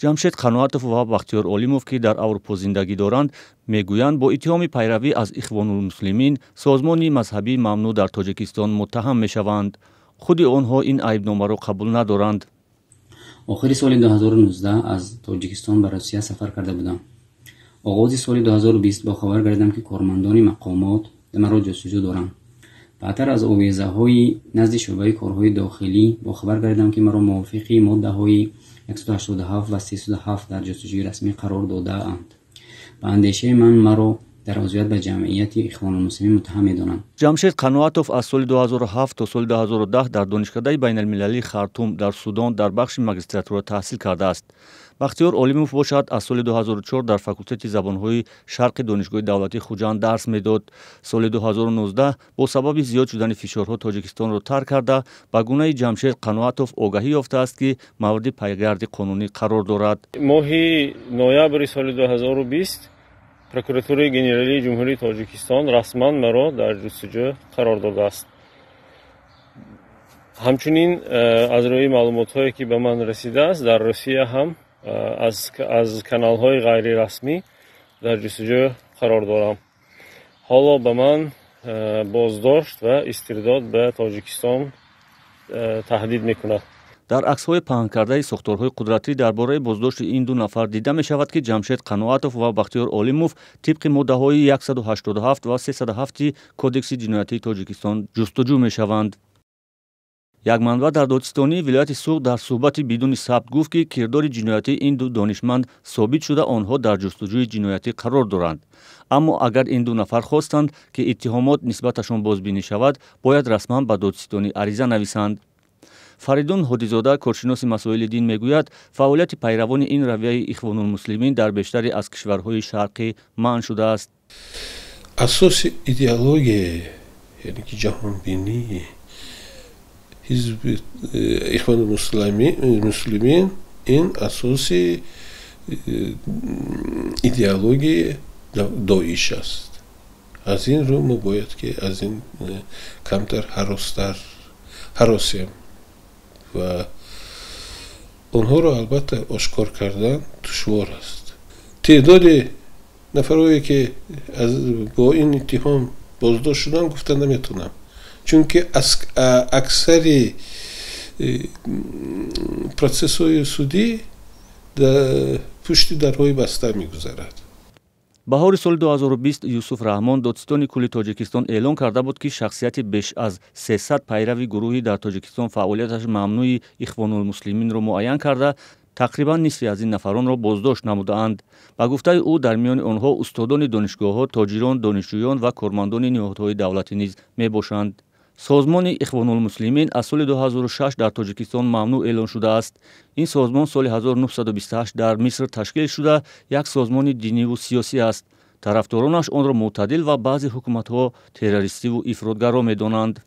Ҷамшед Қаноатов ва Бахтиёр Олимов, ки дар Аврупо зиндагӣ доранд, мегӯянд, бо иттиҳоми пайравӣ аз Ихвонулмуслимин, созмони мазҳабии мамнӯъ дар Тоҷикистон, муттаҳам мешаванд. Худи онҳо ин айбномаро қабул надоранд. Охири соли 2019 аз Тоҷикистон ба Русия сафар карда будам. Оғози соли 2020 бохабар гардидам, ки кормандони мақомот маро ҷустуҷӯ доранд. Баъдтар аз овезаҳои назди шӯъбаи корҳои дохилӣ бохабар гардидам, ки маро мувофиқи моддаҳои 187 ва 307 дар ҷустуҷӯи расмӣ қарор додаанд. Ба андешаи ман, маро дар узвият ба ҷамъияти Ихвонулмуслимин муттаҳам медонанд. Ҷамшед Қаноатов аз соли 2007 то соли 2010 дар Донишкадаи байналмилалии Хартум дар Судон дар бахши магистратура таҳсил кардааст. Бахтиёр Олимов бошад, аз соли 2004 дар факултети забонҳои шарқи Донишгоҳи давлатии Хуҷанд дарс медод. Соли 2019 бо сабаби зиёд шудани фишорҳо Тоҷикистонро тарк карда, ба гунаи Ҷамшед Қаноатов огаҳӣ ёфтааст, ки мавриди пайгарди қонунӣ қарор дорад. Моҳи ноябри соли 2020 Прокуратураи генералии Ҷумҳурии Тоҷикистон расман маро дар ҷустуҷӯ қарор додааст. Ҳамчунин аз рӯи маълумотҳое, ки ба ман расидааст, дар Русия ҳам аз каналҳои ғайрирасмӣ дар ҷустуҷӯ қарор дорам. Ҳоло ба ман боздошт ва истирдод ба Тоҷикистон таҳдид мекунад. Дар аксҳои паҳнкардаи сохторҳои қудратӣ дар бораи боздошти ин ду нафар дида мешавад, ки Ҷамшед Қаноатов ва Бахтиёр Олимов тибқи моддаҳои 187 ва 307 Кодекси ҷиноятии Тоҷикистон ҷустуҷӯ мешаванд. Як манбаъ дар додситонии вилояти Суғд дар суҳбати бидуни сабт гуфт, ки кирдори ҷиноятии ин ду донишманд собит шуда, онҳо дар ҷустуҷӯи ҷиноятӣ қарор доранд. Аммо агар ин ду нафар хостанд, ки иттиҳомот нисбаташон бозбинӣ шавад, бояд расман ба додситонӣ ариза нависанд. Фаридун Ҳодизода, коршиноси масоили дин, мегӯяд, фаъолияти пайравони ин равияи Ихвонулмуслимин дар бештаре аз кишварҳои шарқӣ манъ шудааст. Асоси идеология, яъне ки ҷаҳонбинии ҳизби Ихвони муслимин, ин асоси идеологияи Доиш аст. Аз ин рӯ мо бояд ки аз ин камтар ҳаростар ҳаросем ва онҳоро албатта ошкор кардан душвор аст. Теъдоди нафарое, ки бо ин иттиҳом боздошт шуданд, гуфта наметавонам, чунки аксари процессҳои судӣ пушти дарҳои баста мегузарад. Баҳори соли 2020 Юсуф Раҳмон, додситони кулли Тоҷикистон, эълон карда буд, ки шахсияти беш аз 300 пайрави гурӯҳи дар Тоҷикистон фаъолияташ мамнӯи Ихвонулмуслиминро муайян карда, тақрибан нисфи аз ин нафаронро боздошт намудаанд. Ба гуфтаи ӯ, дар миёни онҳо устодони донишгоҳҳо, тоҷирон, донишҷӯён ва кормандони ниҳодҳои давлатӣ низ мебошанд. Созмони Ихвонулмуслимин аз соли 2006 дар Тоҷикистон мамнӯъ эълон шудааст. Ин созмон соли 1928 дар Миср ташкил шуда, як созмони диниву сиёсӣ аст. Тарафдоронаш онро мӯътадил ва баъзе ҳукуматҳо террористиву ифротгаро медонанд.